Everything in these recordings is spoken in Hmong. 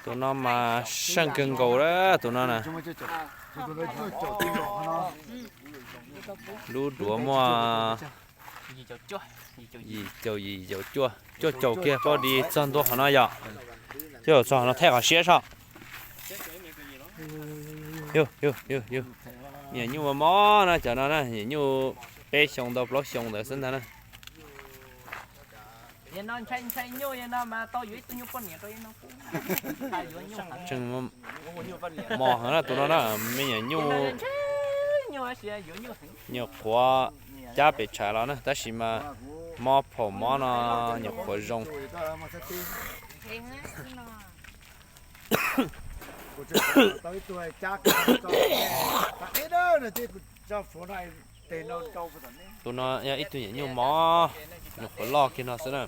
Tus no mas seej kawg nkaus lawm, tus no na. Lub duav muaj yim caum yim caum cuaj, cuaj caum kiag pab di txog ntua qhov no yom. Cuaj caum txog qhov no thaij qhov siab soj. Yog, yog, yog, yog. Nyuam nyuj mos mos na, cov no na, nyuam nyuj peb xyoo tau plaub xyoo ntawd xwb ntag na. Tseem mos heev na tus no na, me nyuam nyuj nyuam qhuav cab pem tshav los na, tab sis mas mob phaum mob no nyuam qhuav zoo. Tus no yog ib tug nyuam nyuj mos, nyuam qhuav loj kiag no xwb na.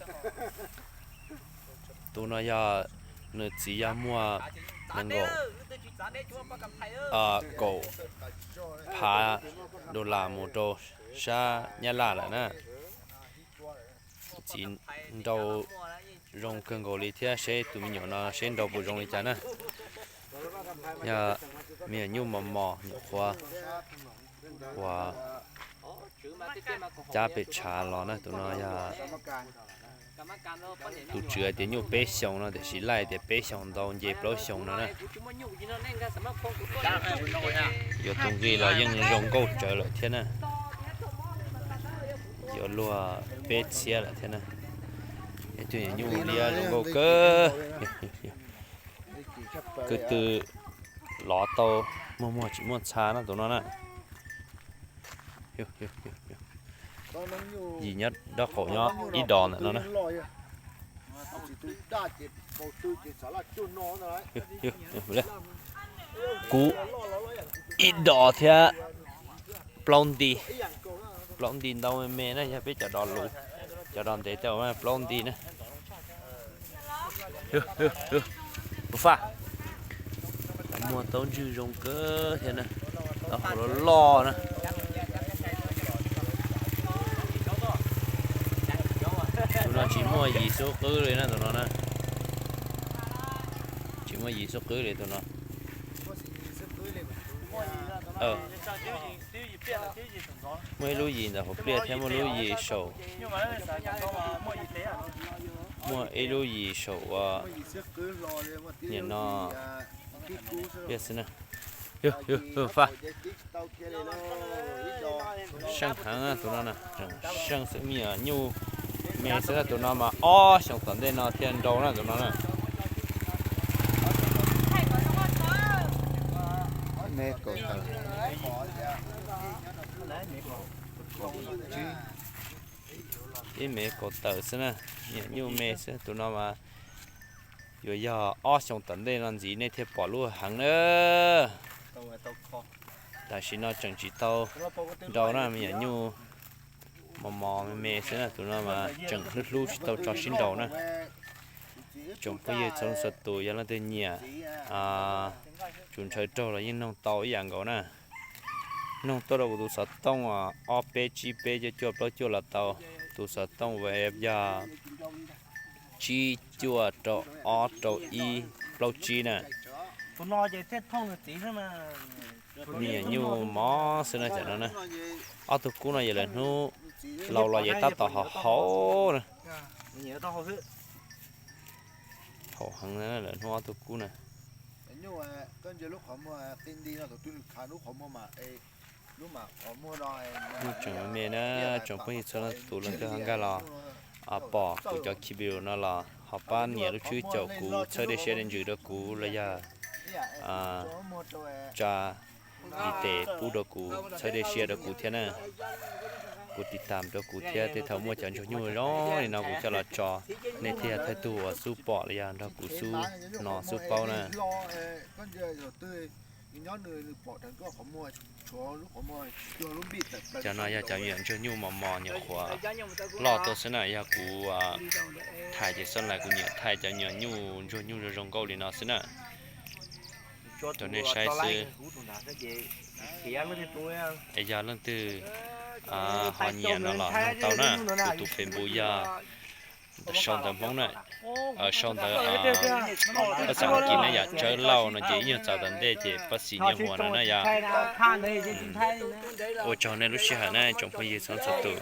Tus no yog nws txiv yog muag nees nkaum kaum phav dollar mus rau sab Nyab Laj lawm na. Txiv nrau zoo kawg nkaus li thiab, seb tus me nyuam no seb nrau puas zoo li cas na. Yog me nyuam nyuj mos mos nyuam qhuav uas cab pem tshav los na, tus no yog tus tswv hais tias nyuj peb xyoo no, tiam sis laij tias peb xyoo ntau nce plaub xyoo no na. Yuav tus nqi los yeej zoo nkauj tsawv lawm thiab na. Yuav luag peb txhiab lawm thiab na. Ib tug nyuam nyuj liab zoo nkauj kawg. Kwv tw lov tau muag muag tsis muaj txha no tus no na. Yim nyob nraub qaum nyob ib dos ntawm no na. Kuv ib dos thiab plaub nti, plaub nti ntau me me na, yog peb cov dos luv, cov dos ntev tej plaub nti na. Ua faj, muag taub ntswg zoo kawg thiab na, taub hau loj loj na. Tus no tsis muaj yim xub qwb li na, tus no na. Tsis muaj yim xub qwb li tus no. Muaj ib lub yim ntawm hauv pliaj thiab muaj lub yim saum, muaj ib lub yim saum ua, nim no xwb na. Faj, seej heev tus no na, seej xwb, me nyuj me xwb na, tus no mas ob xyoo tom ntej no thiaj nrau na tus no na. Ib mev kaum tawm xwb na, me nyuj me xwb, tus no mas yuav yog ob xyoo tom ntej no ntxiv nej thiaj pom lub heev na. Tam sim no tseem tsis tau nrau na, me nyuam nyuj mos mos me me xwb na, tus no mas tseem hlub hlub tsis tau tso sib nraus na. Tsoom phooj ywg txhua leej txhua tus yog leej twg nyiam tus ntshaw raug los yeej noog tau ib yam nkaus na. Noog tuaj rau kuv tus xov tooj ob peb tsib peb cuaj cuaj plaub cuaj los tau. Tus xov tooj web yog tsib cuaj rau ob rau ib plaub tsib na. Me nyuam nyuj mos xwb na cov no na. Ob tug kub no yog lawv hnub laus los yeej tab tom haus haus na. Haus heev na lawv hnub ob tug kub na. Muaj tseem me na, tsoom phooj ywg txhua leej txhua tus leej twg ho nkag los pom kuv cov clip no los ho pab nias lub tswb caum kuv, txhawb dej siab dej ntsws rau kuv los yog tsa ntiv tes pub rau kuv, txhawb dej siab rau kuv thiab na. Kuv tiv tam rau kuv thiab, tej thaum muaj cov ntsuag nyuj zoo li no kuv coj los tso, nej thiaj yog thawj tug uas xub pom los yog nrog kuv xub hnov xub paub na. Cov no yog cov me nyuam ntsuag nyuj mos mos nyuam qhuav loj tuaj xwb na, yog kuv thaij ces xab lais kuv nyiam thaij cov me nyuam nyuj ntsuag nyuj zoo zoo nkauj li no xwb na. Rau nej saib xwb. Es yog leej twg ho nyiam no los noog tau na, kuv tus Facebook yog Sau ntawv Hmoob na, sau ntawv Pab Xeem Kiv na yom, Tsawb Lauj no ces ib nyuag txaus tom ntej ces Pab Xeem Nyiaj Huas no na yom. Ua tsaug nej lub sij hawm na tsoom phooj ywg txhua txhua tus.